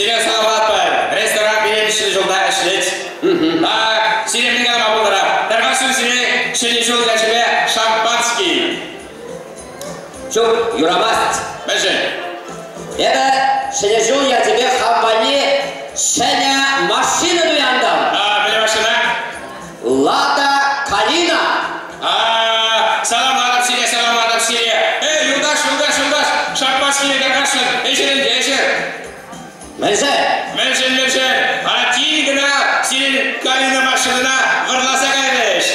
Сире саламлатпӑр. Ресторан пирӗн ҫӗнӗ ҫулта ӗҫлет. Так, сире мӗн калама пултарап? Тархасшӑн сире Ҫӗнӗ ҫул ячӗпе шампанский. Ҫук, юрамасть. Мӗншӗн? Эпӗ Ҫӗнӗ ҫул ячӗпе хам валли ҫӗнӗ машина туянтӑм. А, мӗнле машина? Лада Калина. А, саламлатӑп сире, саламлатӑп сире. Эй, юлташ, юлташ, юлташ, шампанскине тархасшӑн, ӗҫӗр ӗнтӗ, ӗҫӗр. Мӗншӗн? Мӗншӗн, мӗншӗн? А тин кӑна сирӗн Калина машинӑна вӑрласа кайрӗҫ.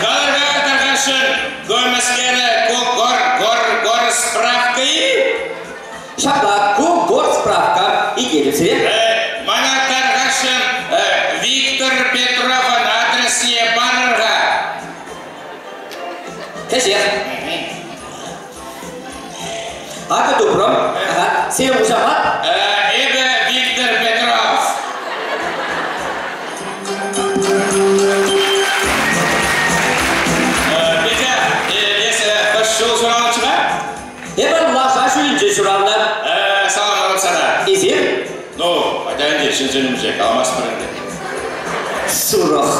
Калӑр-ха, тархасшӑн, гормӗскерӗ ку гор, гор, гор справка-и? Ҫапла, ку гор справка. Итлетӗп сире. Мана тархасшӑн Виктор Петровӑн адресне парӑр-ха. Кӗҫех. Акӑ тупрӑм. Ага. Сирӗн хушамат? Эпӗ Виктор Петров. Петя, эсӗ хӑш ҫул ҫуралнӑччӗ-ха? Эпӗ лаша ҫулӗнче ҫуралнӑ. Саламлатӑп сана. Эсир? Ну, атя ӗнтӗ, ҫынсен умӗнче каламастпӑр ӗнтӗ. Сурӑх.